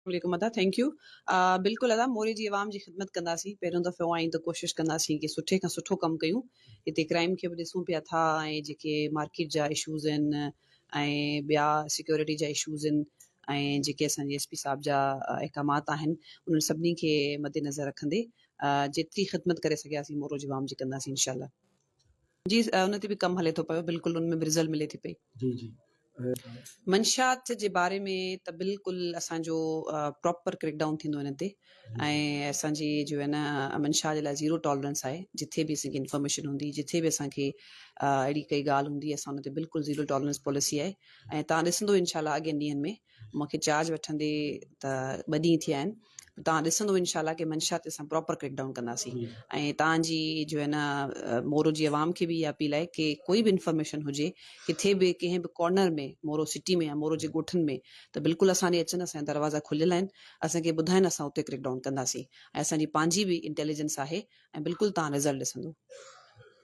عليڪم ادا thank you بلڪل ادا موري جي عوام جي خدمت ڪنداسين پهريون دفعو آئين ته ڪوشش ڪنداسين ڪي سٺي کان سٺو ڪم ڪيون هتي ڪرائيم کي به ڏسون پيا ٿا ۽ جيڪي مارڪيٽ جا اشوز آهن ۽ ٻيا سيڪيورٽي جا اشوز آهن ۽ جيڪي اسان جي ايس پي صاحب جا احڪامات آهن انهن سڀني کي مد نظر رکندي جيتري خدمت ڪري سگهياسين مورو جي عوام جي ڪنداسين انشاء الله. جي ان تي به ڪم هلي ٿو پيو بلڪل ان ۾ به رزلٽ ملي ٿي پئي. جي جي. منشيات جي باري ۾ ته بلڪل اسان جو پراپر ڪريڪ ڊائون ٿيندو ان تي ۽ اسان جي جو آهي نه منشيات جي لاء زيرو ٽالرنس آهي جٿي به اسان کي انفارميشن هوندي جٿي به اسان کي اهڙي ڪئي ڳالهه هوندي اسان ان تي بلڪل زيرو ٽالرنس پاليسي آهي ۽ تان ڏسندو انشاء الله اڳين ڏينهن ۾ مون کي چارج وٺندي ته ٻه ڏينهن ٿيا آهن توهان ڏسندو انشاء الله ڪي منشا تي اسان پراپر ڪريڪ ڊائون ڪنداسين ۽ توهان جي جو آهي نه مورو جي عوام کي به اها اپيل آهي ڪي ڪوئي به انفارميشن هجي ڪٿي به ڪنهن به ڪارنر ۾ مورو سٽي ۾ يا مورو جي ڳوٺن ۾ ته بلڪل اسان ڏي اچن اسان جا دروازا کليل آهن اسان کي ٻڌائن اسان اتي ڪريڪ ڊائون ڪنداسين ۽ اسان جي پنهنجي به انٽيليجنس آهي ۽ بلڪل توهان رزلٽ ڏسندو.